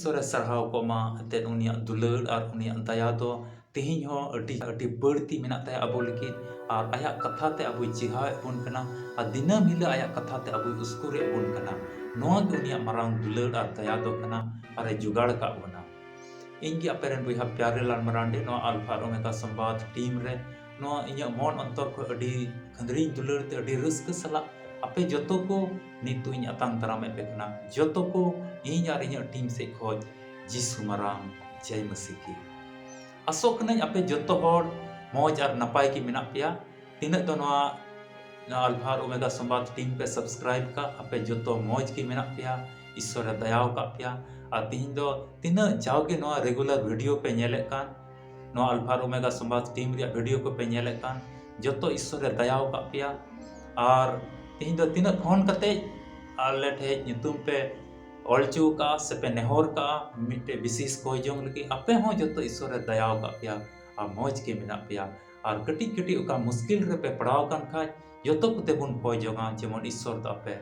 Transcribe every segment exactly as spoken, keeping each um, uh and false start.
ᱤᱥᱚᱨᱮ ᱥᱟᱨᱦᱟᱣ ᱠᱚᱜ ᱢᱟ, ᱮᱱᱛᱮᱫ ᱩᱱᱤᱭᱟᱜ ᱫᱩᱞᱟᱹᱲ ᱟᱨ ᱩᱱᱤᱭᱟᱜ ᱫᱟᱭᱟ ᱫᱚ ᱛᱮᱦᱮᱧ ᱦᱚᱸ ᱟᱹᱰᱤ, ᱟᱹᱰᱤ ᱵᱟᱹᱲᱛᱤ ᱢᱮᱱᱟᱜ ᱛᱟᱭᱟ ᱟᱵᱚ ᱞᱟᱹᱜᱤᱫ᱾ ᱟᱨ ᱟᱭᱟᱜ ᱠᱟᱛᱷᱟ ᱛᱮ ᱟᱵᱚᱭ ᱪᱮᱦᱟᱣᱮᱫ ᱵᱚᱱ ᱠᱟᱱᱟ, ᱟᱨ ᱫᱤᱱᱟᱹᱢ ᱦᱤᱞᱳᱜ ᱟᱭᱟᱜ ᱠᱟᱛᱷᱟ ᱛᱮ ᱟᱵᱚᱭ ᱩᱥᱠᱩᱨᱮᱫ ᱵᱚᱱ ᱠᱟᱱᱟ᱾ ᱱᱚᱣᱟ ᱜᱮ ᱩᱱᱤᱭᱟᱜ ᱢᱟᱨᱟᱝ ᱫᱩᱞᱟᱹᱲ ᱟᱨ ᱫᱟᱭᱟ ᱫᱚ ᱠᱟᱱᱟ, ᱟᱨᱮ ᱡᱚᱜᱟᱲ ᱟᱠᱟᱫ ᱵᱚᱱᱟ᱾ ᱤᱧ ᱜᱮ ᱟᱯᱮ ᱨᱮᱱ ᱵᱚᱭᱦᱟ ᱯᱭᱟᱨᱮᱞᱟᱞ ᱢᱟᱨᱟᱱᱰᱤ, ᱱᱚᱣᱟ ᱟᱞᱯᱷᱟ ᱟᱨ ᱳᱢᱮᱜᱟ ᱥᱚᱢᱵᱟᱫ ᱴᱤᱢ ᱨᱮ ᱱᱚᱣᱟ ᱤᱧᱟᱹᱜ ᱢᱚᱱ ᱚᱱᱛᱚᱨ ᱠᱷᱚᱱ ᱟᱹᱰᱤ ᱠᱷᱟᱹᱫᱽᱨᱤᱧ ᱫᱩᱞᱟᱹᱲ ᱛᱮ ᱟᱹᱰᱤ ᱨᱟᱹᱥᱠᱟᱹ ᱥᱟᱞᱟᱜ ᱟᱯᱮ ᱡᱚᱛᱚ ᱠᱚ ᱱᱤᱛᱚᱜ ᱤᱧ ᱟᱛᱟᱝ ᱫᱟᱨᱟᱢᱮᱫ ᱯᱮ ᱠᱟᱱᱟ᱾ ᱡᱚᱛᱚ ᱠᱚ ᱤᱧ ᱟᱨ ᱤᱧᱟᱹᱜ ᱴᱤᱢ ᱥᱮᱫ ᱠᱷᱚᱱ ᱡᱤᱥᱩ ᱢᱟᱨᱟᱝ ᱡᱟᱭ ᱢᱟᱹᱥᱤ ᱠᱤ᱾ ᱟᱥᱚᱜ ᱠᱟᱹᱱᱟᱹᱧ ᱟᱯᱮ ᱡᱚᱛᱚ ᱦᱚᱲ ᱢᱚᱡᱽ ᱟᱨ ᱱᱟᱯᱟᱭ ᱜᱮ ᱢᱮᱱᱟᱜ ᱯᱮᱭᱟ᱾ ᱛᱤᱱᱟᱹᱜ ᱫᱚ ᱱᱚᱣᱟ, ᱱᱚᱣᱟ ᱟᱞᱯᱷᱟ ᱟᱨ ᱳᱢᱮᱜᱟ ᱥᱚᱢᱵᱟᱫ ᱴᱤᱢ ᱯᱮ ᱥᱟᱵᱥᱠᱨᱟᱭᱤᱵ ᱠᱟᱜ, ᱟᱯᱮ ᱡᱚᱛᱚ ᱢᱚᱡᱽ ᱜᱮ ᱢᱮᱱᱟᱜ ᱯᱮᱭᱟ, ᱤᱥᱥᱚᱨᱮ ᱫᱟᱭᱟᱣ ᱟᱠᱟᱫ ᱯᱮᱭᱟ᱾ ᱟᱨ ᱛᱤᱦᱤᱧ ᱫᱚ ᱛᱤᱱᱟᱹᱜ ᱡᱟᱣᱜᱮ ᱱᱚᱣᱟ ᱨᱮᱜᱩᱞᱟᱨ ᱵᱷᱤᱰᱤᱭᱳ ᱯᱮ ᱧᱮᱞᱮᱫ ᱠᱟᱱ, ᱱᱚᱣᱟ ᱟᱞᱯᱷᱟ ᱟᱨ ᱳᱢᱮᱜᱟ ᱥᱚᱢᱵᱟᱫ ᱴᱤᱢ ᱨᱮᱭᱟᱜ ᱵᱷᱤᱰᱤᱭᱳ ᱠᱚᱯᱮ ᱧᱮᱞᱮᱫ ᱠᱟᱱ, ᱡᱚᱛᱚ ᱤᱥᱥᱚᱨᱮ ᱫᱟᱭᱟᱣ ᱟᱠᱟᱫ ᱯᱮᱭᱟ᱾ ᱟᱨ ᱛᱤᱦᱤᱧ ᱫᱚ ᱛᱤᱱᱟᱹᱜ ᱯᱷᱳᱱ ᱠᱟᱛᱮ ᱟᱞᱮ ᱴᱷᱮᱡ ᱧᱩᱛᱩᱢ ᱯᱮ ᱚᱞ ᱦᱚᱪᱚ ᱟᱠᱟᱫᱼᱟ ᱥᱮ ᱯᱮ ᱱᱮᱦᱚᱨ ᱠᱟᱜᱼᱟ ᱢᱤᱫᱴᱮᱡ ᱵᱤᱥᱮᱥ ᱠᱚᱭ ᱡᱚᱝ ᱞᱟᱹᱜᱤᱫ, ᱟᱯᱮ ᱦᱚᱸ ᱡᱚᱛᱚ ᱤᱥᱥᱚᱨᱮ ᱫᱟᱭᱟᱣ ᱟᱠᱟᱫ ᱯᱮᱭᱟ ᱟᱨ ᱢᱚᱡᱽ ᱜᱮ ᱢᱮᱱᱟᱜ ᱯᱮᱭᱟ᱾ ᱟᱨ ᱠᱟᱹᱴᱤᱡ ᱠᱟᱹᱴᱤᱡ ᱚᱠᱟ ᱢᱩᱥᱠᱤᱞ ᱨᱮᱯᱮ ᱯᱟᱲᱟᱣ ᱟᱠᱟᱱ ᱠᱷᱟᱡ, ᱡᱚᱛᱚ ᱠᱚᱛᱮ ᱵᱚᱱ ᱠᱚᱭ ᱡᱚᱝᱟ, ᱡᱮᱢᱚᱱ ᱤᱥᱥᱚᱨ ᱫᱚ ᱟᱯᱮ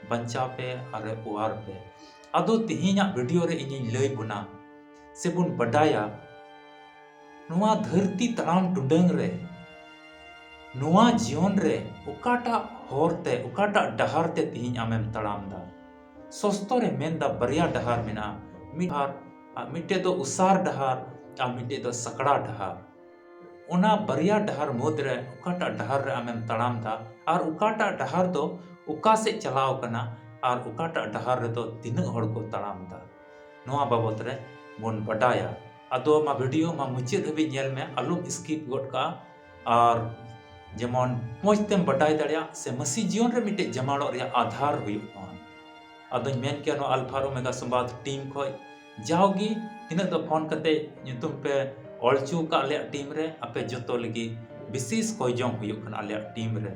ᱵᱟᱧᱪᱟᱣ ᱯᱮ ᱟᱨ ᱚᱣᱟᱨ ᱯᱮ᱾ ᱟᱫᱚ ᱛᱮᱦᱮᱧᱟᱜ ᱵᱷᱤᱰᱤᱭᱳ ᱨᱮ ᱤᱧᱤᱧ ᱞᱟᱹᱭ ᱵᱚᱱᱟ ᱥᱮᱵᱚᱱ ᱵᱟᱰᱟᱭᱟ, ᱱᱚᱣᱟ ᱫᱷᱟᱹᱨᱛᱤ ᱛᱟᱲᱟᱢ ᱴᱩᱰᱟᱹᱝ ᱨᱮ, ᱱᱚᱣᱟ ᱡᱤᱭᱚᱱ ᱨᱮ ᱚᱠᱟᱴᱟᱜ ᱦᱚᱨ ᱛᱮ, ᱚᱠᱟᱴᱟᱜ ᱰᱟᱦᱟᱨ ᱛᱮ ᱛᱮᱦᱮᱧ ᱟᱢᱮᱢ ᱛᱟᱲᱟᱢ ᱫᱟ? ᱥᱚᱥᱛᱚ ᱨᱮ ᱢᱮᱱᱫᱟ ᱵᱟᱨᱭᱟ ᱰᱟᱦᱟᱨ ᱢᱮᱱᱟᱜᱼᱟ, ᱢᱤᱫ ᱰᱟᱦᱟᱨ, ᱟᱨ ᱢᱤᱫᱴᱮᱡ ᱫᱚ ᱩᱥᱟᱨ ᱰᱟᱦᱟᱨ ᱟᱨ ᱢᱤᱫᱴᱮᱡ ᱫᱚ ᱥᱟᱠᱲᱟ ᱰᱟᱦᱟᱨ᱾ ᱚᱱᱟ ᱵᱟᱨᱭᱟ ᱰᱟᱦᱟᱨ ᱢᱩᱫᱽ ᱨᱮ ᱚᱠᱟᱴᱟᱜ ᱰᱟᱦᱟᱨ ᱨᱮ ᱟᱢᱮᱢ ᱛᱟᱲᱟᱢ ᱫᱟ ᱟᱨ ᱚᱠᱟᱴᱟᱜ ᱰᱟᱦᱟᱨ ᱫᱚ ᱚᱠᱟ ᱥᱮᱫ ᱪᱟᱞᱟᱣ ᱠᱟᱱᱟ ᱟᱨ ᱚᱠᱟᱴᱟᱜ ᱰᱟᱦᱟᱨ ᱨᱮᱫᱚ ᱛᱤᱱᱟᱹᱜ ᱦᱚᱲ ᱠᱚ ᱛᱟᱲᱟᱢ ᱫᱟ, ᱱᱚᱣᱟ ᱵᱟᱵᱚᱛ ᱨᱮ ᱵᱚᱱ ᱵᱟᱰᱟᱭᱟ᱾ ᱟᱫᱚ ᱢᱟ ᱵᱷᱤᱰᱤᱭᱳ ᱢᱟ ᱢᱩᱪᱟᱹᱫ ᱦᱟᱹᱵᱤᱡ ᱧᱮᱞ ᱢᱮ, ᱟᱞᱚᱢ ᱥᱠᱤᱯ ᱜᱚᱫ ᱠᱟᱜᱼᱟ᱾ ᱟᱨ ᱡᱮᱢᱚᱱ ᱢᱚᱡᱽ ᱛᱮᱢ ᱵᱟᱰᱟᱭ ᱫᱟᱲᱮᱭᱟᱜ ᱥᱮ ᱢᱟᱹᱥᱤ ᱡᱤᱭᱚᱱ ᱨᱮ ᱢᱤᱫᱴᱮᱡ ᱡᱟᱢᱟᱲᱚᱜ ᱨᱮᱭᱟᱜ ᱟᱫᱷᱟᱨ ᱦᱩᱭᱩᱜ ᱛᱟᱢᱟ᱾ ᱟᱫᱚᱧ ᱢᱮᱱ ᱠᱮᱭᱟ ᱱᱚᱣᱟ ᱟᱞᱯᱷᱟ ᱟᱨ ᱳᱢᱮᱜᱟ ᱥᱚᱢᱵᱟᱫ ᱴᱤᱢ ᱠᱷᱚᱡ ᱡᱟᱣᱜᱮ ᱛᱤᱱᱟᱹᱜ ᱫᱚ ᱯᱷᱳᱱ ᱠᱟᱛᱮ ᱧᱩᱛᱩᱢ ᱯᱮ ᱚᱞ ᱦᱚᱪᱚ ᱟᱠᱟᱫ ᱟᱞᱮᱭᱟᱜ ᱴᱤᱢ ᱨᱮ, ᱟᱯᱮ ᱡᱚᱛᱚ ᱞᱟᱹᱜᱤᱫ ᱵᱤᱥᱮᱥ ᱠᱚᱭ ᱡᱚᱝ ᱦᱩᱭᱩᱜ ᱠᱟᱱᱟ ᱟᱞᱮᱭᱟᱜ ᱴᱤᱢ ᱨᱮ᱾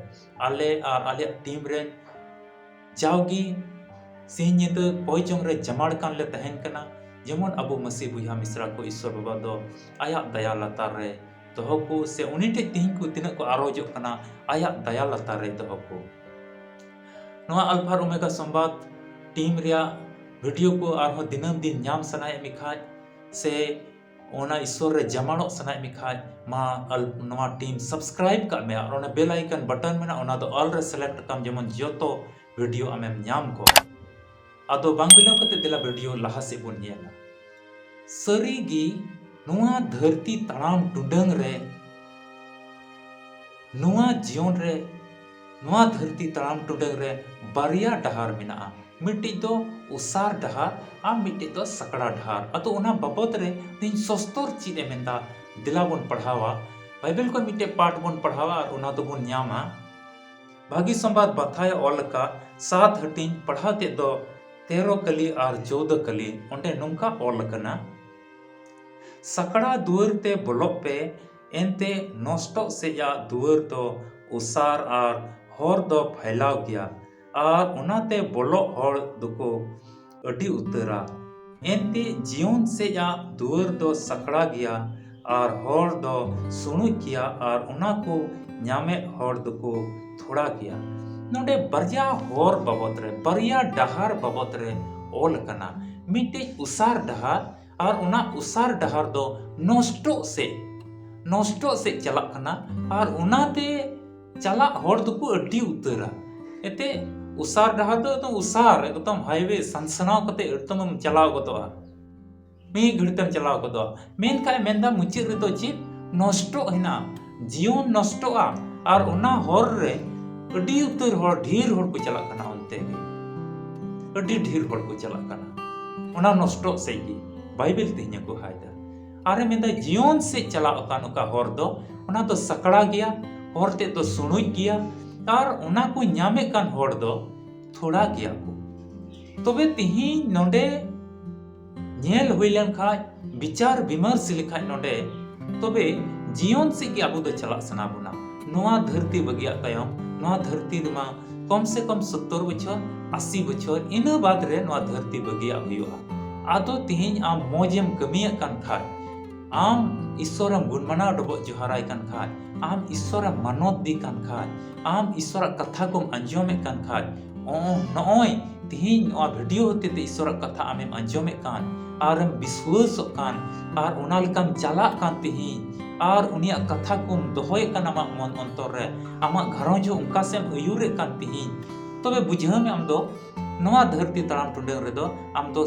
ᱟᱞᱮ ᱟᱨ ᱟᱞᱮᱭᱟᱜ ᱴᱤᱢ ᱨᱮᱱ ᱡᱟᱣᱜᱮ ᱥᱤᱧ ᱧᱤᱫᱟᱹ ᱠᱚᱭ ᱡᱚᱝ ᱨᱮ ᱡᱟᱢᱟᱲ ᱠᱟᱱ ᱞᱮ ᱛᱟᱦᱮᱱ ᱠᱟᱱᱟ, ᱡᱮᱢᱚᱱ ᱟᱵᱚ ᱢᱟᱹᱥᱤ ᱵᱚᱭᱦᱟ ᱢᱤᱥᱨᱟ ᱠᱚ ᱤᱥᱥᱚᱨ ᱵᱟᱵᱟ ᱫᱚ ᱟᱭᱟᱜ ᱫᱟᱭᱟ ᱞᱟᱛᱟᱨ ᱨᱮ ᱫᱚᱦᱚ ᱠᱚ, ᱥᱮ ᱩᱱᱤ ᱴᱷᱮᱡ ᱛᱤᱦᱤᱧ ᱠᱚ ᱛᱤᱱᱟᱹᱜ ᱠᱚ ᱟᱨᱚᱡᱚᱜ ᱠᱟᱱᱟ, ᱟᱭᱟᱜ ᱫᱟᱭᱟ ᱞᱟᱛᱟᱨ ᱨᱮ ᱫᱚᱦᱚ ᱠᱚ᱾ ᱱᱚᱣᱟ ᱟᱞᱯᱷᱟ ᱟᱨ ᱳᱢᱮᱜᱟ ᱥᱚᱢᱵᱟᱫ ᱴᱤᱢ ᱨᱮᱭᱟᱜ ᱵᱷᱤᱰᱤᱭᱳ ᱠᱚ ᱟᱨᱦᱚᱸ ᱫᱤᱱᱟᱹᱢ ᱫᱤᱱ ᱧᱟᱢ ᱥᱟᱱᱟᱭᱮᱫ ᱢᱮ ᱠᱷᱟᱡ, ᱥᱮ ᱚᱱᱟ ᱤᱥᱥᱚᱨ ᱨᱮ ᱡᱟᱢᱟᱲᱚᱜ ᱥᱟᱱᱟᱭᱮᱫ ᱢᱮ ᱠᱷᱟᱡ, ᱢᱟ ᱟᱞ-, ᱱᱚᱣᱟ ᱴᱤᱢ ᱥᱟᱵᱥᱠᱨᱟᱭᱤᱵ ᱠᱟᱜ ᱢᱮ ᱟᱨ ᱚᱱᱟ ᱵᱮᱞ ᱟᱭᱠᱚᱱ ᱵᱟᱴᱚᱱ ᱢᱮᱱᱟᱜᱼᱟ, ᱚᱱᱟ ᱫᱚ ᱚᱞ ᱨᱮ ᱥᱤᱞᱮᱠᱴ ᱠᱟᱢ, ᱡᱮᱢᱚᱱ ᱡᱚᱛᱚ ᱵᱷᱤᱰᱤᱭᱳ ᱟᱢᱮᱢ ᱧᱟᱢ ᱠᱚᱣᱟ᱾ ᱟᱫᱚ ᱵᱟᱝ ᱵᱤᱞᱚᱢ ᱠᱟᱛᱮ ᱫᱮᱞᱟ ᱵᱷᱤᱰᱤᱭᱳ ᱞᱟᱦᱟ ᱥᱮᱫ ᱵᱚᱱ ᱧᱮᱞᱟ᱾ ᱥᱟᱹᱨᱤ ᱜᱮ ᱱᱚᱣᱟ ᱫᱷᱟᱹᱨᱛᱤ ᱛᱟᱲᱟᱢ ᱴᱩᱰᱟᱹᱝ ᱨᱮ, ᱱᱚᱣᱟ ᱡᱤᱭᱚᱱ ᱨᱮ, ᱱᱚᱣᱟ ᱫᱷᱟᱹᱨᱛᱤ ᱛᱟᱲᱟᱢ ᱴᱩᱰᱟᱹᱝ ᱨᱮ ᱵᱟᱨᱭᱟ ᱰᱟᱦᱟᱨ ᱢᱮᱱᱟᱜᱼᱟ᱾ ᱢᱤᱫᱴᱤᱡ ᱫᱚ ᱚᱥᱟᱨ ᱰᱟᱦᱟᱨ ᱟᱨ ᱢᱤᱫᱴᱤᱡ ᱫᱚ ᱥᱟᱠᱲᱟ ᱰᱟᱦᱟᱨ᱾ ᱟᱫᱚ ᱚᱱᱟ ᱵᱟᱵᱚᱛ ᱨᱮ ᱛᱮᱦᱮᱧ ᱥᱚᱥᱛᱚᱨ ᱪᱮᱫ ᱮ ᱢᱮᱱᱫᱟ, ᱫᱮᱞᱟ ᱵᱚᱱ ᱯᱟᱲᱦᱟᱣᱟ᱾ ᱵᱟᱭᱵᱮᱞ ᱠᱷᱚᱱ ᱢᱤᱫᱴᱮᱡ ᱯᱟᱴ ᱵᱚᱱ ᱯᱟᱲᱦᱟᱣᱟ ᱟᱨ ᱚᱱᱟ ᱫᱚᱵᱚᱱ ᱧᱟᱢᱟ᱾ ᱵᱷᱟᱹᱜᱤ ᱥᱚᱢᱵᱟᱫ ᱵᱟᱛᱷᱟᱭ ᱚᱞ ᱟᱠᱟᱫ ᱥᱟᱛ ᱦᱟᱹᱴᱤᱧ, ᱯᱟᱲᱦᱟᱣ ᱛᱮᱫ ᱫᱚ ᱛᱮᱨᱚ ᱠᱟᱹᱞᱤ ᱟᱨ ᱪᱳᱣᱫᱚ ᱠᱟᱹᱞᱤ᱾ ᱚᱸᱰᱮ ᱱᱚᱝᱠᱟ ᱚᱞ ᱟᱠᱟᱱᱟ, ᱥᱟᱠᱲᱟ ᱫᱩᱣᱟᱹᱨ ᱛᱮ ᱵᱚᱞᱚᱜ ᱯᱮ, ᱮᱱᱛᱮ ᱱᱚᱥᱴᱚᱜ ᱥᱮᱡᱟᱜ ᱫᱩᱣᱟᱹᱨ ᱫᱚ ᱚᱥᱟᱨ ᱟᱨ ᱦᱚᱨ ᱫᱚ ᱯᱷᱟᱭᱞᱟᱣ ᱜᱮᱭᱟ, ᱟᱨ ᱚᱱᱟᱛᱮ ᱵᱚᱞᱚᱜ ᱦᱚᱲ ᱫᱚᱠᱚ ᱟᱹᱰᱤ ᱩᱛᱟᱹᱨᱟ᱾ ᱮᱱᱛᱮ ᱡᱤᱭᱚᱱ ᱥᱮᱡᱟᱜ ᱫᱩᱣᱟᱹᱨ ᱫᱚ ᱥᱟᱠᱲᱟ ᱜᱮᱭᱟ, ᱟᱨ ᱦᱚᱲ ᱫᱚ ᱥᱩᱬᱩᱡ ᱜᱮᱭᱟ, ᱟᱨ ᱚᱱᱟ ᱠᱚ ᱧᱟᱢᱮᱫ ᱦᱚᱲ ᱫᱚᱠᱚ ᱛᱷᱚᱲᱟ ᱜᱮᱭᱟ᱾ ᱱᱚᱰᱮ ᱵᱟᱨᱭᱟ ᱦᱚᱨ ᱵᱟᱵᱚᱛ ᱨᱮ, ᱵᱟᱨᱭᱟ ᱰᱟᱦᱟᱨ ᱵᱟᱵᱚᱛ ᱨᱮ ᱚᱞ ᱟᱠᱟᱱᱟ᱾ ᱢᱤᱫᱴᱮᱡ ᱚᱥᱟᱨ ᱰᱟᱦᱟᱨ, ᱟᱨ ᱚᱱᱟ ᱚᱥᱟᱨ ᱰᱟᱦᱟᱨ ᱫᱚ ᱱᱚᱥᱴᱚᱜ ᱥᱮᱡ, ᱱᱚᱥᱴᱚᱜ ᱥᱮᱡ ᱪᱟᱞᱟᱜ ᱠᱟᱱᱟ, ᱟᱨ ᱚᱱᱟᱛᱮ ᱪᱟᱞᱟᱜ ᱦᱚᱲ ᱫᱚᱠᱚ ᱟᱹᱰᱤ ᱩᱛᱟᱹᱨᱟ᱾ ᱮᱱᱛᱮ ᱚᱥᱟᱨ ᱰᱟᱦᱟᱨ ᱫᱚ ᱮᱠᱫᱚᱢ ᱚᱥᱟᱨ, ᱮᱠᱫᱚᱢ ᱦᱟᱭᱣᱮ ᱥᱟᱱᱥᱟᱱᱟᱣ ᱠᱟᱛᱮ ᱮᱠᱫᱚᱢ ᱮᱢ ᱪᱟᱞᱟᱣ ᱜᱚᱫᱚᱜᱼᱟ, ᱢᱤᱫ ᱜᱷᱟᱹᱲᱤᱡ ᱛᱮᱢ ᱪᱟᱞᱟᱣ ᱜᱚᱫᱚᱜᱼᱟ᱾ ᱢᱮᱱᱠᱷᱟᱱ ᱢᱮᱱᱫᱟ ᱢᱩᱪᱟᱹᱫ ᱨᱮᱫᱚ ᱪᱮᱫ? ᱱᱚᱥᱴᱚᱜ ᱦᱮᱱᱟᱜᱼᱟ, ᱡᱤᱭᱚᱱ ᱱᱚᱥᱴᱚᱜᱼᱟ, ᱟᱨ ᱚᱱᱟ ᱦᱚᱨ ᱨᱮ ᱟᱹᱰᱤ ᱩᱛᱟᱹᱨ ᱦᱚᱲ, ᱰᱷᱮᱨ ᱦᱚᱲ ᱠᱚ ᱪᱟᱞᱟᱜ ᱠᱟᱱᱟ ᱚᱱᱛᱮ ᱜᱮ, ᱟᱹᱰᱤ ᱰᱷᱮᱨ ᱦᱚᱲ ᱠᱚ ᱪᱟᱞᱟᱜ ᱠᱟᱱᱟ ᱚᱱᱟ ᱱᱚᱥᱴᱚᱜ ᱥᱮᱡ ᱜᱮ᱾ ᱵᱟᱭᱵᱮᱞ ᱛᱮᱦᱮᱧ ᱮ ᱠᱚᱦᱟᱭ ᱫᱟ᱾ ᱟᱨᱮ ᱢᱮᱱᱫᱟ ᱡᱤᱭᱚᱱ ᱥᱮᱡ ᱪᱟᱞᱟᱜ ᱠᱟᱱ ᱚᱠᱟ ᱦᱚᱨ ᱫᱚ, ᱚᱱᱟ ᱫᱚ ᱥᱟᱠᱲᱟ ᱜᱮᱭᱟ, ᱦᱚᱨ ᱛᱮᱫ ᱫᱚ ᱥᱩᱬᱩᱡ ᱜᱮᱭᱟ, ᱟᱨ ᱚᱱᱟ ᱠᱚ ᱧᱟᱢᱮᱫ ᱠᱟᱱ ᱦᱚᱲ ᱫᱚ ᱛᱷᱚᱲᱟ ᱜᱮᱭᱟ ᱠᱚ᱾ ᱛᱚᱵᱮ ᱛᱤᱦᱤᱧ ᱱᱚᱰᱮ ᱧᱮᱞ ᱦᱩᱭ ᱞᱮᱱᱠᱷᱟᱡ, ᱵᱤᱪᱟᱨ ᱵᱤᱢᱟᱨᱥ ᱞᱮᱠᱷᱟᱡ ᱱᱚᱰᱮ, ᱛᱚᱵᱮ ᱡᱤᱭᱚᱱ ᱥᱮᱫ ᱜᱮ ᱟᱵᱚ ᱫᱚ ᱪᱟᱞᱟᱜ ᱥᱟᱱᱟ ᱵᱚᱱᱟ᱾ ᱱᱚᱣᱟ ᱫᱷᱟᱹᱨᱛᱤ ᱵᱟᱹᱜᱤᱭᱟᱜ ᱛᱟᱭᱚᱢ, ᱱᱚᱣᱟ ᱫᱷᱟᱹᱨᱛᱤ ᱨᱮᱢᱟ ᱠᱚᱢ ᱥᱮ ᱠᱚᱢ ᱥᱚᱛᱛᱚᱨ ᱵᱚᱪᱷᱚᱨ, ᱟᱥᱤ ᱵᱚᱪᱷᱚᱨ, ᱤᱱᱟᱹ ᱵᱟᱫ ᱨᱮ ᱱᱚᱣᱟ ᱫᱷᱟᱹᱨᱛᱤ ᱵᱟᱹᱜᱤᱭᱟᱜ ᱦᱩᱭᱩᱜᱼᱟ᱾ ᱟᱫᱚ ᱛᱤᱦᱤᱧ ᱟᱢ ᱢᱚᱡᱽ ᱮᱢ ᱠᱟᱹᱢᱤᱭᱮᱫ ᱠᱟᱱ ᱠᱷᱟᱡ, ᱟᱢ ᱤᱥᱥᱚᱨᱮᱢ ᱜᱩᱱᱢᱟᱱᱟᱣ ᱰᱚᱵᱚᱜ ᱡᱚᱦᱟᱨᱟᱭ ᱠᱟᱱ ᱠᱷᱟᱡ, ᱟᱢ ᱤᱥᱥᱚᱨᱮᱢ ᱢᱟᱱᱚᱛ ᱫᱤ ᱠᱟᱱ ᱠᱷᱟᱡ, ᱟᱢ ᱤᱥᱥᱚᱨᱟᱜ ᱠᱟᱛᱷᱟ ᱠᱚᱢ ᱟᱸᱡᱚᱢᱮᱫ ᱠᱟᱱ ᱠᱷᱟᱡ, ᱚ, ᱱᱚᱜᱼᱚᱭ ᱛᱤᱦᱤᱧ ᱱᱚᱣᱟ ᱵᱷᱤᱰᱤᱭᱳ ᱦᱚᱛᱮᱛᱮ ᱤᱥᱚᱨᱟᱜ ᱠᱟᱛᱷᱟ ᱟᱢᱮᱢ ᱟᱸᱡᱚᱢᱮᱫ ᱠᱟᱱ, ᱟᱨᱮᱢ ᱵᱤᱥᱣᱟᱹᱥᱚᱜ ᱠᱟᱱ, ᱟᱨ ᱚᱱᱟ ᱞᱮᱠᱟᱢ ᱪᱟᱞᱟᱜ ᱠᱟᱱ ᱛᱤᱦᱤᱧ, ᱟᱨ ᱩᱱᱤᱭᱟᱜ ᱠᱟᱛᱷᱟ ᱠᱚᱢ ᱫᱚᱦᱚᱭᱮᱫ ᱠᱟᱱ ᱟᱢᱟᱜ ᱢᱚᱱ ᱚᱱᱛᱚᱨ ᱨᱮ, ᱟᱢᱟᱜ ᱜᱷᱟᱨᱚᱸᱡᱽ ᱦᱚᱸ ᱚᱱᱠᱟ ᱥᱮᱢ ᱟᱹᱭᱩᱨᱮᱫ ᱠᱟᱱ ᱛᱤᱦᱤᱧ, ᱛᱚᱵᱮ ᱵᱩᱡᱷᱟᱹᱣ ᱢᱮ, ᱟᱢ ᱫᱚ ᱱᱚᱣᱟ ᱫᱷᱟᱹᱨᱛᱤ ᱛᱟᱲᱟᱢ ᱴᱩᱰᱟᱹᱝ ᱨᱮᱫᱚ ᱟᱢ ᱫᱚ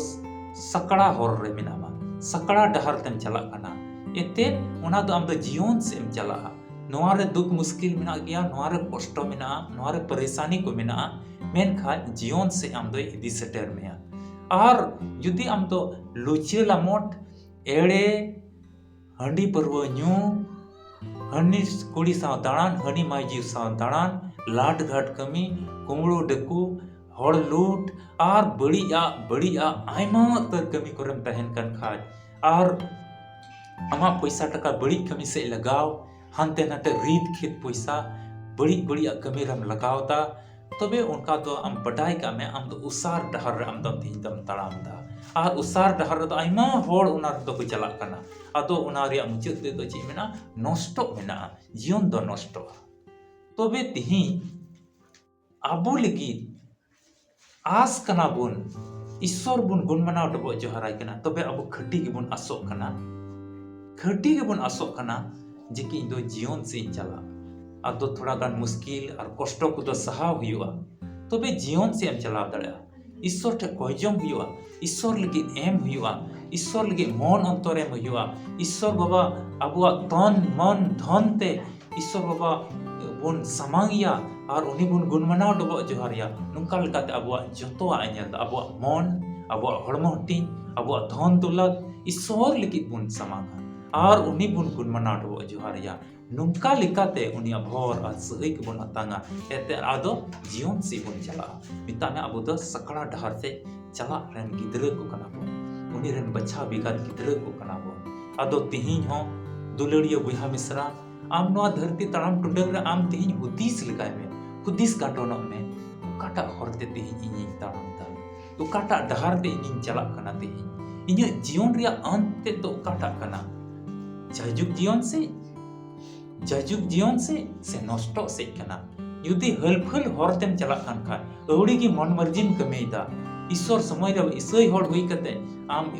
ᱥᱟᱠᱲᱟ ᱦᱚᱨ ᱨᱮ ᱢᱮᱱᱟᱢᱟ, ᱥᱟᱠᱲᱟ ᱰᱟᱦᱟᱨ ᱛᱮᱢ ᱪᱟᱞᱟᱜ ᱠᱟᱱᱟ᱾ ᱮᱱᱛᱮᱫ ᱚᱱᱟ ᱫᱚ ᱟᱢ ᱫᱚ ᱡᱤᱭᱚᱱ ᱥᱮᱫ ᱮᱢ ᱪᱟᱞᱟᱜᱼᱟ᱾ ᱱᱚᱣᱟ ᱨᱮ ᱫᱩᱠ ᱢᱩᱥᱠᱤᱞ ᱢᱮᱱᱟᱜ ᱜᱮᱭᱟ, ᱱᱚᱣᱟ ᱨᱮ ᱠᱚᱥᱴᱚ ᱢᱮᱱᱟᱜᱼᱟ, ᱱᱚᱣᱟ ᱨᱮ ᱯᱟᱨᱤᱥᱟᱱᱤ ᱠᱚ ᱢᱮᱱᱟᱜᱼᱟ, ᱢᱮᱱᱠᱷᱟᱱ ᱡᱤᱭᱚᱱ ᱥᱮᱫ ᱟᱢ ᱫᱚᱭ ᱤᱫᱤ ᱥᱮᱴᱮᱨ ᱢᱮᱭᱟ᱾ ᱟᱨ ᱡᱩᱫᱤ ᱟᱢ ᱫᱚ ᱞᱩᱪᱟᱹ ᱞᱟᱢᱚᱴ, ᱮᱲᱮ, ᱦᱟᱺᱰᱤ ᱯᱟᱹᱨᱣᱟᱹ ᱧᱩ, ᱦᱟᱹᱱᱤ ᱠᱩᱲᱤ ᱥᱟᱶ ᱫᱟᱬᱟᱱ, ᱦᱟᱹᱱᱤ ᱢᱟᱹᱭᱡᱩ ᱥᱟᱶ ᱫᱟᱬᱟᱱ, ᱞᱟᱴ ᱜᱷᱟᱴ ᱠᱟᱹᱢᱤ, ᱠᱩᱢᱵᱽᱲᱩ ᱰᱟᱹᱠᱩ, ᱦᱚᱲ ᱞᱩᱴ ᱟᱨ ᱵᱟᱹᱲᱤᱡᱟᱜ, ᱵᱟᱹᱲᱤᱡᱟᱜ ᱟᱭᱢᱟ ᱩᱛᱟᱹᱨ ᱠᱟᱹᱢᱤ ᱠᱚᱨᱮᱢ ᱛᱟᱦᱮᱱ ᱠᱟᱱ ᱠᱷᱟᱡ, ᱟᱨ ᱟᱢᱟᱜ ᱯᱚᱭᱥᱟ ᱴᱟᱠᱟ ᱵᱟᱹᱲᱤᱡ ᱠᱟᱹᱢᱤ ᱥᱮᱫ ᱞᱟᱜᱟᱣ, ᱦᱟᱱᱛᱮ ᱱᱟᱛᱮ ᱨᱤᱫ ᱠᱷᱮᱛ ᱯᱚᱭᱥᱟ ᱵᱟᱹᱲᱤᱡ ᱵᱟᱹᱲᱤᱡᱟᱜ ᱠᱟᱹᱢᱤ ᱨᱮᱢ ᱞᱟᱜᱟᱣ ᱫᱟ, ᱛᱚᱵᱮ ᱚᱱᱠᱟ ᱫᱚ ᱟᱢ ᱵᱟᱰᱟᱭ ᱠᱟᱜ ᱢᱮ, ᱟᱢ ᱫᱚ ᱚᱥᱟᱨ ᱰᱟᱦᱟᱨ ᱨᱮ ᱟᱢ ᱫᱚ ᱛᱮᱦᱮᱧ ᱫᱚᱢ ᱛᱟᱲᱟᱢ ᱫᱟ᱾ ᱟᱨ ᱚᱥᱟᱨ ᱰᱟᱦᱟᱨ ᱨᱮᱫᱚ ᱟᱭᱢᱟ ᱦᱚᱲ ᱚᱱᱟ ᱨᱮᱫᱚ ᱠᱚ ᱪᱟᱞᱟᱜ ᱠᱟᱱᱟ᱾ ᱟᱫᱚ ᱚᱱᱟ ᱨᱮᱭᱟᱜ ᱢᱩᱪᱟᱹᱫ ᱛᱮᱫᱚ ᱪᱮᱫ ᱢᱮᱱᱟᱜᱼᱟ? ᱱᱚᱥᱴᱚᱜ ᱢᱮᱱᱟᱜᱼᱟ, ᱡᱤᱭᱚᱱ ᱫᱚ ᱱᱚᱥᱴᱚᱜᱼᱟ᱾ ᱛᱚᱵᱮ ᱛᱮᱦᱮᱧ ᱟᱵᱚ ᱞᱟᱹᱜᱤᱫ ᱟᱥ ᱠᱟᱱᱟ ᱵᱚᱱ, ᱤᱥᱥᱚᱨ ᱵᱚᱱ ᱜᱩᱱ ᱢᱟᱱᱟᱣ ᱰᱚᱵᱚᱜ ᱡᱚᱦᱟᱨᱟᱭ ᱠᱟᱱᱟ, ᱛᱚᱵᱮ ᱟᱵᱚ ᱠᱷᱟᱹᱴᱤ ᱜᱮᱵᱚᱱ ᱟᱥᱚᱜ ᱠᱟᱱᱟ, ᱠᱷᱟᱹᱴᱤ ᱜᱮᱵᱚᱱ ᱟᱥᱚᱜ ᱠᱟᱱᱟ ᱡᱮ ᱠᱤ ᱤᱧ ᱫᱚ ᱡᱤᱭᱚᱱ ᱥᱮᱫ ᱤᱧ ᱪᱟᱞᱟᱜ᱾ ᱟᱫᱚ ᱛᱷᱚᱲᱟ ᱜᱟᱱ ᱢᱩᱥᱠᱤᱞ ᱟᱨ ᱠᱚᱥᱴᱚ ᱠᱚᱫᱚ ᱥᱟᱦᱟᱣ ᱦᱩᱭᱩᱜᱼᱟ, ᱛᱚᱵᱮ ᱡᱤᱭᱚᱱ ᱥᱮᱫ ᱮᱢ ᱪᱟᱞᱟᱣ ᱫᱟᱲᱮᱭᱟᱜᱼᱟ᱾ ᱤᱥᱥᱚᱨ ᱴᱷᱮᱱ ᱠᱚᱭ ᱡᱚᱝ ᱦᱩᱭᱩᱜᱼᱟ, ᱤᱥᱥᱚᱨ ᱞᱟᱹᱜᱤᱫ ᱮᱢ ᱦᱩᱭᱩᱜᱼᱟ, ᱤᱥᱥᱚᱨ ᱞᱟᱹᱜᱤᱫ ᱢᱚᱱ ᱚᱱᱛᱚᱨ ᱮᱢ ᱦᱩᱭᱩᱜᱼᱟ᱾ ᱤᱥᱥᱚᱨ ᱵᱟᱵᱟ ᱟᱵᱚᱣᱟᱜ ᱛᱚᱱ ᱢᱚᱱ ᱫᱷᱚᱱ ᱛᱮ ᱤᱥᱥᱚᱨ ᱵᱟᱵᱟ ᱵᱚᱱ ᱥᱟᱢᱟᱝ ᱮᱭᱟ ᱟᱨ ᱩᱱᱤ ᱵᱚᱱ ᱜᱩᱱ ᱢᱟᱱᱟᱣ ᱰᱚᱵᱚᱜ ᱡᱚᱦᱟᱨ ᱮᱭᱟ᱾ ᱱᱚᱝᱠᱟ ᱞᱮᱠᱟᱛᱮ ᱟᱵᱚᱣᱟᱜ ᱡᱚᱛᱚᱣᱟᱜ ᱮ ᱧᱮᱞ ᱮᱫᱟ, ᱟᱵᱚᱣᱟᱜ ᱢᱚᱱ, ᱟᱵᱚᱣᱟᱜ ᱦᱚᱲᱢᱚ ᱦᱟᱹᱴᱤᱧ, ᱟᱵᱚᱣᱟᱜ ᱫᱷᱚᱱ ᱫᱚᱞᱟᱛ ᱤᱥᱥᱚᱨ ᱞᱟᱹᱜᱤᱫ ᱵᱚᱱ ᱥᱟᱢᱟᱝᱟ ᱟᱨ ᱩᱱᱤ ᱵᱚᱱ ᱜᱩᱱ ᱢᱟᱱᱟᱣ ᱰᱚᱵᱚᱜ ᱡᱚᱦᱟᱨ ᱮᱭᱟ᱾ ᱱᱚᱝᱠᱟ ᱞᱮᱠᱟᱛᱮ ᱩᱱᱤᱭᱟᱜ ᱵᱷᱚᱨ ᱟᱨ ᱥᱟᱹᱦᱟᱹᱭ ᱠᱚᱵᱚᱱ ᱟᱛᱟᱝᱟ᱾ ᱮᱱᱛᱮ ᱟᱫᱚ ᱡᱤᱭᱚᱱ ᱥᱮᱫ ᱵᱚᱱ ᱪᱟᱞᱟᱜᱼᱟ᱾ ᱢᱮᱛᱟᱜ ᱢᱮ, ᱟᱵᱚ ᱫᱚ ᱥᱟᱠᱲᱟ ᱰᱟᱦᱟᱨ ᱥᱮᱫ ᱪᱟᱞᱟᱜ ᱨᱮᱱ ᱜᱤᱫᱽᱨᱟᱹ ᱠᱚ ᱠᱟᱱᱟ ᱵᱚᱱ, ᱩᱱᱤ ᱨᱮᱱ ᱵᱟᱪᱷᱟᱣ ᱵᱮᱜᱟᱫ ᱜᱤᱫᱽᱨᱟᱹ ᱠᱚ ᱠᱟᱱᱟ ᱵᱚᱱ᱾ ᱟᱫᱚ ᱛᱤᱦᱤᱧ ᱦᱚᱸ ᱫᱩᱞᱟᱹᱲᱤᱭᱟᱹ ᱵᱚᱭᱦᱟ ᱢᱤᱥᱨᱟ, ᱟᱢ ᱱᱚᱣᱟ ᱫᱷᱟᱹᱨᱛᱤ ᱛᱟᱲᱟᱢ ᱴᱩᱰᱟᱹᱝ ᱨᱮ ᱟᱢ ᱛᱤᱦᱤᱧ ᱦᱩᱫᱤᱥ ᱞᱮᱜᱟᱭ ᱢᱮ, ᱦᱩᱫᱤᱥ ᱜᱟᱰᱚᱱᱚᱜ ᱢᱮ, ᱚᱠᱟᱴᱟᱜ ᱦᱚᱨ ᱛᱮ ᱛᱤᱦᱤᱧ ᱤᱧᱤᱧ ᱛᱟᱲᱟᱢ ᱮᱫᱟ, ᱚᱠᱟᱴᱟᱜ ᱰᱟᱦᱟᱨ ᱛᱮ ᱤᱧᱤᱧ ᱪᱟᱞᱟᱜ ᱠᱟᱱᱟ ᱛᱤᱦᱤᱧ? ᱤᱧᱟᱹᱜ ᱡᱤᱭᱚᱱ ᱨᱮᱭᱟᱜ ᱟᱱᱛ ᱛᱮᱫ ᱫᱚ ᱚᱠᱟᱴᱟᱜ ᱠᱟᱱᱟ? ᱡᱟᱭᱡᱩᱜᱽ ᱡᱤᱭᱚᱱ ᱥᱮ, ᱡᱟᱭᱡᱩᱜᱽ ᱡᱤᱭᱚᱱ ᱥᱮ, ᱥᱮ ᱱᱚᱥᱴᱚᱜ ᱥᱮᱫ ᱠᱟᱱᱟ? ᱡᱩᱫᱤ ᱦᱟᱹᱞᱯᱷᱟᱹᱞ ᱦᱚᱨ ᱛᱮᱢ ᱪᱟᱞᱟᱜ ᱠᱟᱱ ᱠᱷᱟᱱ, ᱟᱹᱣᱲᱤ ᱜᱮ ᱢᱚᱱ ᱢᱟᱹᱨᱡᱤᱢ ᱠᱟᱹᱢᱤᱭᱮᱫᱟ, ᱤᱥᱥᱚᱨ ᱥᱚᱢᱚᱭ ᱨᱮ ᱤᱥᱟᱹᱭ ᱦᱚᱲ ᱦᱩᱭ ᱠᱟᱛᱮ, ᱟᱢ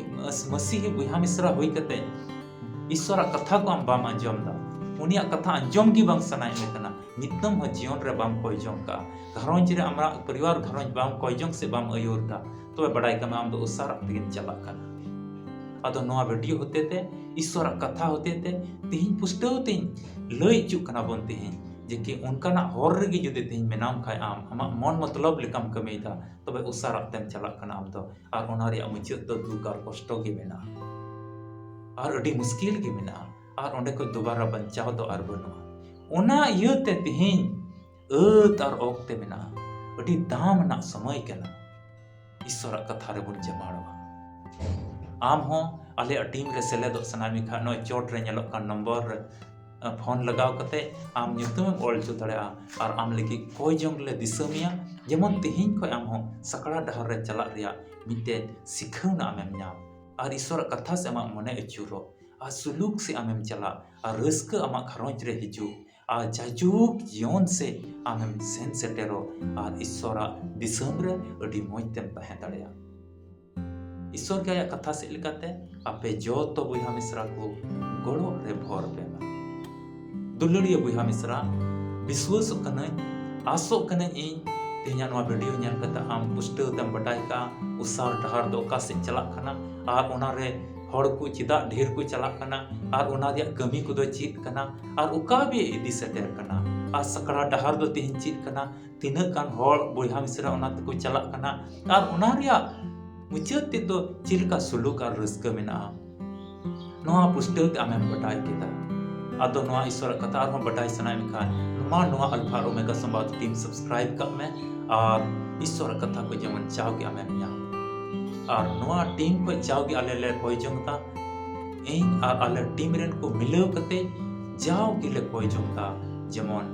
ᱢᱟᱹᱥᱤᱦᱤ ᱵᱚᱭᱦᱟ ᱢᱤᱥᱨᱟ ᱦᱩᱭ ᱠᱟᱛᱮ, ᱤᱥᱥᱚᱨᱟᱜ ᱠᱟᱛᱷᱟ ᱠᱚ ᱟᱢ ᱵᱟᱢ ᱟᱸᱡᱚᱢ ᱮᱫᱟ, ᱩᱱᱤᱭᱟᱜ ᱠᱟᱛᱷᱟ ᱟᱸᱡᱚᱢ ᱜᱮ ᱵᱟᱝ ᱥᱟᱱᱟᱭᱮᱫ ᱢᱮ ᱠᱟᱱᱟ, ᱢᱤᱫᱴᱟᱝ ᱦᱚᱸ ᱡᱤᱭᱚᱱ ᱨᱮ ᱵᱟᱢ ᱠᱚᱭ ᱡᱚᱝ ᱠᱟᱜᱼᱟ, ᱜᱷᱟᱨᱚᱸᱡᱽ ᱨᱮ ᱟᱢᱟᱜ ᱯᱚᱨᱤᱵᱟᱨ ᱜᱷᱟᱨᱚᱸᱡᱽ ᱵᱟᱢ ᱠᱚᱭ ᱡᱚᱝ ᱥᱮ ᱵᱟᱢ ᱟᱹᱭᱩᱨ ᱮᱫᱟ, ᱛᱚᱵᱮ ᱵᱟᱰᱟᱭ ᱠᱟᱜ ᱢᱮ, ᱟᱢ ᱫᱚ ᱚᱥᱟᱨᱟᱜ ᱛᱮᱜᱮᱢ ᱪᱟᱞᱟᱜ ᱠᱟᱱᱟ᱾ ᱟᱫᱚ ᱱᱚᱣᱟ ᱵᱷᱤᱰᱤᱭᱳ ᱦᱚᱛᱮ ᱛᱮ, ᱤᱥᱥᱚᱨᱟᱜ ᱠᱟᱛᱷᱟ ᱦᱚᱛᱮ ᱛᱮ ᱛᱤᱦᱤᱧ ᱯᱩᱥᱴᱟᱹᱣ ᱛᱤᱧ ᱞᱟᱹᱭ ᱦᱚᱪᱚᱜ ᱠᱟᱱᱟ ᱵᱚᱱ ᱛᱤᱦᱤᱧ, ᱡᱮ ᱠᱤ ᱚᱱᱠᱟᱱᱟᱜ ᱦᱚᱨ ᱨᱮᱜᱮ ᱡᱩᱫᱤ ᱛᱤᱦᱤᱧ ᱢᱮᱱᱟᱢ ᱠᱷᱟᱡ, ᱟᱢ ᱟᱢᱟᱜ ᱢᱚᱱ ᱢᱚᱛᱞᱚᱵ ᱞᱮᱠᱟᱢ ᱠᱟᱹᱢᱤᱭᱮᱫᱟ, ᱛᱚᱵᱮ ᱚᱥᱟᱨᱟᱜ ᱛᱮᱢ ᱪᱟᱞᱟᱜ ᱠᱟᱱᱟ ᱟᱢ ᱫᱚ᱾ ᱟᱨ ᱚᱱᱟ ᱨᱮᱭᱟᱜ ᱢᱩᱪᱟᱹᱫ ᱫᱚ ᱫᱩᱠ ᱟᱨ ᱠᱚᱥᱴᱚ ᱜᱮ ᱢᱮᱱᱟᱜᱼᱟ, ᱟᱨ ᱟᱹᱰᱤ ᱢᱩᱥᱠᱤᱞ ᱜᱮ ᱢᱮᱱᱟᱜᱼᱟ, ᱟᱨ ᱚᱸᱰᱮ ᱠᱷᱚᱱ ᱫᱩᱵᱟᱨᱟ ᱵᱟᱧᱪᱟᱣ ᱫᱚ ᱟᱨ ᱵᱟᱹᱱᱩᱜᱼᱟ᱾ ᱚᱱᱟ ᱤᱭᱟᱹᱛᱮ ᱛᱤᱦᱤᱧ ᱟᱹᱛ ᱟᱨ ᱚᱠᱛᱮ ᱢᱮᱱᱟᱜᱼᱟ, ᱟᱹᱰᱤ ᱫᱟᱢ ᱟᱱᱟᱜ ᱥᱚᱢᱚᱭ ᱠᱟᱱᱟ᱾ ᱤᱥᱥᱚᱨᱟᱜ ᱠᱟᱛᱷᱟ ᱨᱮᱵᱚᱱ ᱡᱟᱢᱟᱲᱚᱜᱼᱟ᱾ ᱟᱢ ᱦᱚᱸ ᱟᱞᱮᱭᱟᱜ ᱴᱤᱢ ᱨᱮ ᱥᱮᱞᱮᱫᱚᱜ ᱥᱟᱱᱟᱭᱮᱫ ᱢᱮ ᱠᱷᱟᱱ, ᱱᱚᱜᱼᱚᱭ ᱪᱚᱴ ᱨᱮ ᱧᱮᱞᱚᱜ ᱠᱟᱱ ᱱᱚᱢᱵᱚᱨ ᱨᱮ, ᱟᱸ, ᱯᱷᱳᱱ ᱞᱟᱜᱟᱣ ᱠᱟᱛᱮ ᱟᱢ ᱧᱩᱛᱩᱢᱮᱢ ᱚᱞ ᱦᱚᱪᱚ ᱫᱟᱲᱮᱭᱟᱜᱼᱟ ᱟᱨ ᱟᱢ ᱞᱟᱹᱜᱤᱫ ᱠᱚᱭ ᱡᱚᱝ ᱞᱮ ᱫᱤᱥᱟᱹ ᱢᱮᱭᱟ, ᱡᱮᱢᱚᱱ ᱛᱮᱦᱮᱧ ᱠᱷᱚᱱ ᱟᱢ ᱦᱚᱸ ᱥᱟᱠᱲᱟ ᱰᱟᱦᱟᱨ ᱨᱮ ᱪᱟᱞᱟᱜ ᱨᱮᱭᱟᱜ ᱢᱤᱫᱴᱮᱱ ᱥᱤᱠᱷᱟᱹᱣᱱᱟ ᱟᱢᱮᱢ ᱧᱟᱢ ᱟᱨ ᱤᱥᱥᱚᱨᱟᱜ ᱠᱟᱛᱷᱟ ᱥᱮᱫ ᱟᱢᱟᱜ ᱢᱚᱱᱮ ᱟᱹᱪᱩᱨᱚᱜ ᱟᱨ ᱥᱩᱞᱩᱠ ᱥᱮᱫ ᱟᱢᱮᱢ ᱪᱟᱞᱟᱜ ᱟᱨ ᱨᱟᱹᱥᱠᱟᱹ ᱟᱢᱟᱜ ᱜᱷᱟᱨᱚᱸᱡᱽ ᱨᱮ ᱦᱤᱡᱩᱜ ᱟᱨ ᱡᱟᱭᱡᱩᱜᱽ ᱡᱤᱭᱚᱱ ᱥᱮᱫ ᱟᱢᱮᱢ ᱥᱮᱱ ᱥᱮᱴᱮᱨᱚᱜ ᱟᱨ ᱤᱥᱥᱚᱨᱟᱜ ᱫᱤᱥᱚᱢ ᱨᱮ ᱟᱹᱰᱤ ᱢᱚᱡᱽ ᱛᱮᱢ ᱛᱟᱦᱮᱸ ᱫᱟᱲᱮᱭᱟᱜᱼᱟ᱾ ᱤᱥᱥᱚᱨ ᱜᱮ ᱟᱭᱟᱜ ᱠᱟᱛᱷᱟ ᱥᱮᱫ ᱞᱮᱠᱟᱛᱮ ᱟᱯᱮ ᱡᱚᱛᱚ ᱵᱚᱭᱦᱟ ᱢᱤᱥᱨᱟ ᱠᱚ ᱜᱚᱲᱚ ᱨᱮ ᱵᱷᱚᱨ ᱯᱮ ᱢᱟ᱾ ᱫᱩᱞᱟᱹᱲᱤᱭᱟᱹ ᱵᱚᱭᱦᱟ ᱢᱤᱥᱨᱟ, ᱵᱤᱥᱣᱟᱹᱥᱚᱜ ᱠᱟᱹᱱᱟᱹᱧ, ᱟᱥᱚᱜ ᱠᱟᱹᱱᱟᱹᱧ ᱤᱧ ᱛᱮᱦᱮᱧᱟᱜ ᱱᱚᱣᱟ ᱵᱷᱤᱰᱤᱭᱳ ᱧᱮᱞ ᱠᱟᱛᱮ ᱟᱢ ᱯᱩᱥᱴᱟᱹᱣ ᱛᱮᱢ ᱵᱟᱰᱟᱭ ᱠᱟᱜᱼᱟ ᱚᱥᱟᱨ ᱰᱟᱦᱟᱨ ᱫᱚ ᱚᱠᱟ ᱥᱮᱫ ᱪᱟᱞᱟᱜ ᱠᱟᱱᱟ ᱟᱨ ᱚᱱᱟᱨᱮ ᱦᱚᱲ ᱠᱚ ᱪᱮᱫᱟᱜ ᱰᱷᱮᱨ ᱠᱚ ᱪᱟᱞᱟᱜ ᱠᱟᱱᱟ ᱟᱨ ᱚᱱᱟ ᱨᱮᱭᱟᱜ ᱠᱟᱹᱢᱤ ᱠᱚᱫᱚ ᱪᱮᱫ ᱠᱟᱱᱟ ᱟᱨ ᱚᱠᱟ ᱵᱮ ᱤᱫᱤ ᱥᱮᱴᱮᱨ ᱠᱟᱱᱟ ᱟᱨ ᱥᱟᱠᱲᱟ ᱰᱟᱦᱟᱨ ᱫᱚ ᱛᱮᱦᱮᱧ ᱪᱮᱫ ᱠᱟᱱᱟ, ᱛᱤᱱᱟᱹᱜ ᱜᱟᱱ ᱦᱚᱲ ᱵᱚᱭᱦᱟ ᱢᱤᱥᱨᱟ ᱚᱱᱟ ᱛᱮᱠᱚ ᱪᱟᱞᱟᱜ ᱠᱟᱱᱟ ᱟᱨ ᱚᱱᱟ ᱨᱮᱭᱟᱜ ᱢᱩᱪᱟᱹᱫ ᱛᱮᱫᱚ ᱪᱮᱫ ᱞᱮᱠᱟ ᱥᱩᱞᱩᱠ ᱟᱨ ᱨᱟᱹᱥᱠᱟᱹ ᱢᱮᱱᱟᱜᱼᱟ, ᱱᱚᱣᱟ ᱯᱩᱥᱴᱟᱹᱣ ᱛᱮ ᱟᱢᱮᱢ ᱵᱟᱰᱟᱭ ᱠᱮᱫᱟ᱾ ᱟᱫᱚ ᱱᱚᱣᱟ ᱤᱥᱥᱚᱨᱟᱜ ᱠᱟᱛᱷᱟ ᱟᱨᱦᱚᱸ ᱵᱟᱰᱟᱭ ᱥᱟᱱᱟᱭᱮᱫ ᱢᱮ ᱠᱷᱟᱱ, ᱢᱟ ᱱᱚᱣᱟ ᱟᱞᱯᱷᱟ ᱟᱨ ᱳᱢᱮᱜᱟ ᱥᱚᱢᱵᱟᱫ ᱴᱤᱢ ᱥᱟᱵᱥᱠᱨᱟᱭᱤᱵ ᱠᱟᱜ ᱢᱮ ᱟᱨ ᱤᱥᱥᱚᱨᱟᱜ ᱠᱟᱛᱷᱟ ᱠᱚ ᱡᱮᱢᱚᱱ ᱡᱟᱣᱜᱮ ᱟᱢᱮᱢ ᱧᱟᱢ᱾ ᱟᱨ ᱱᱚᱣᱟ ᱴᱤᱢ ᱠᱷᱚᱱ ᱡᱟᱣᱜᱮ ᱟᱞᱮ ᱞᱮ ᱠᱚᱭ ᱡᱚᱝ ᱮᱫᱟ, ᱤᱧ ᱟᱨ ᱟᱞᱮ ᱴᱤᱢ ᱨᱮᱱ ᱠᱚ ᱢᱤᱞᱟᱹᱣ ᱠᱟᱛᱮ ᱡᱟᱣ ᱜᱮᱞᱮ ᱠᱚᱭ ᱡᱚᱝ ᱮᱫᱟ, ᱡᱮᱢᱚᱱ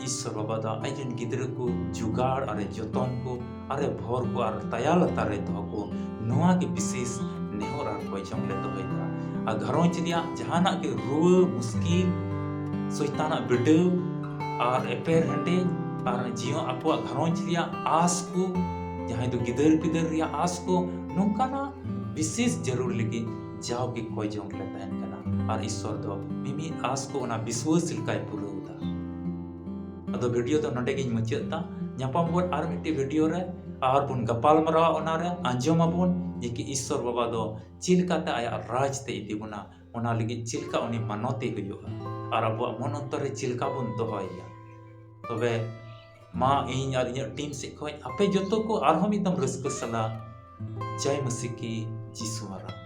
ᱤᱥᱥᱚᱨ ᱵᱟᱵᱟ ᱫᱚ ᱟᱡ ᱨᱮᱱ ᱜᱤᱫᱽᱨᱟᱹ ᱠᱚ ᱡᱚᱜᱟᱲ ᱟᱨᱮ ᱡᱚᱛᱚᱱ ᱠᱚ ᱟᱨᱮ ᱵᱷᱚᱨ ᱠᱚ ᱟᱨ ᱛᱟᱭᱟ ᱞᱟᱛᱟᱨ ᱨᱮ ᱫᱚᱦᱚ ᱠᱚ, ᱱᱚᱣᱟ ᱜᱮ ᱵᱤᱥᱮᱥ ᱱᱮᱦᱚᱨ ᱟᱨ ᱠᱚᱭ ᱡᱚᱝ ᱞᱮ ᱫᱚᱦᱚᱭᱮᱫᱟ᱾ ᱟᱨ ᱜᱷᱟᱨᱚᱸᱡᱽ ᱨᱮᱭᱟᱜ ᱡᱟᱦᱟᱱᱟᱜ ᱜᱮ ᱨᱩᱣᱟᱹ, ᱢᱩᱥᱠᱤᱞ, ᱥᱚᱭᱛᱟᱱᱟᱜ ᱵᱤᱰᱟᱹᱣ ᱟᱨ ᱮᱯᱮᱨ ᱦᱮᱸᱰᱮᱡ ᱟᱨ ᱡᱤᱭᱚᱱ ᱟᱠᱚᱣᱟᱜ ᱜᱷᱟᱨᱚᱸᱡᱽ ᱨᱮᱭᱟᱜ ᱟᱸᱥ ᱠᱚ, ᱡᱟᱦᱟᱸᱭ ᱫᱚ ᱜᱤᱫᱟᱹᱨ ᱯᱤᱫᱟᱹᱨ ᱨᱮᱭᱟᱜ ᱟᱸᱥ ᱠᱚ, ᱱᱚᱝᱠᱟᱱᱟᱜ ᱵᱤᱥᱮᱥ ᱡᱟᱹᱨᱩᱲ ᱞᱟᱹᱜᱤᱫ ᱡᱟᱣᱜᱮ ᱠᱚᱭ ᱡᱚᱝ ᱨᱮ ᱛᱟᱦᱮᱱ ᱠᱟᱱᱟ᱾ ᱟᱨ ᱤᱥᱥᱚᱨ ᱫᱚ ᱢᱤᱢᱤᱫ ᱟᱸᱥ ᱠᱚ ᱚᱱᱟ ᱵᱤᱥᱣᱟᱹᱥ ᱞᱮᱠᱟᱭ ᱯᱩᱨᱟᱹᱣ ᱮᱫᱟ᱾ ᱟᱫᱚ ᱵᱷᱤᱰᱤᱭᱳ ᱫᱚ ᱱᱚᱰᱮ ᱜᱤᱧ ᱢᱩᱪᱟᱹᱫ ᱮᱫᱟ᱾ ᱧᱟᱯᱟᱢ ᱵᱚᱱ ᱟᱨ ᱢᱤᱫᱴᱤᱡ ᱵᱷᱤᱰᱤᱭᱳ ᱨᱮ, ᱟᱨ ᱵᱚᱱ ᱜᱟᱯᱟᱞ ᱢᱟᱨᱟᱣᱟ ᱚᱱᱟ ᱨᱮ, ᱟᱸᱡᱚᱢ ᱟᱵᱚᱱ ᱡᱮ ᱠᱤ ᱤᱥᱥᱚᱨ ᱵᱟᱵᱟ ᱫᱚ ᱪᱮᱫ ᱞᱮᱠᱟᱛᱮ ᱟᱭᱟᱜ ᱨᱟᱡᱽ ᱛᱮ ᱤᱫᱤ ᱵᱚᱱᱟ, ᱚᱱᱟ ᱞᱟᱹᱜᱤᱫ ᱪᱮᱫ ᱞᱮᱠᱟ ᱩᱱᱤ ᱢᱟᱱᱚᱛᱮ ᱦᱩᱭᱩᱜᱼᱟ ᱟᱨ ᱟᱵᱚᱣᱟᱜ ᱢᱚᱱ ᱚᱱᱛᱚᱨ ᱨᱮ ᱪᱮᱫ ᱞᱮᱠᱟ ᱵᱚᱱ ᱫᱚᱦᱚᱭᱮᱭᱟ᱾ ᱛᱚᱵᱮ ᱢᱟ ᱤᱧ ᱟᱨ ᱤᱧᱟᱹᱜ ᱴᱤᱢ ᱥᱮᱫ ᱠᱷᱚᱱ ᱟᱯᱮ ᱡᱚᱛᱚ ᱠᱚ ᱟᱨᱦᱚᱸ ᱢᱤᱫ ᱫᱚᱢ ᱨᱟᱹᱥᱠᱟᱹ ᱥᱟᱞᱟᱜ ᱡᱟᱭ ᱢᱟᱹᱥᱤ ᱠᱤ ᱡᱤᱥᱩ ᱢᱟᱨᱟᱝ᱾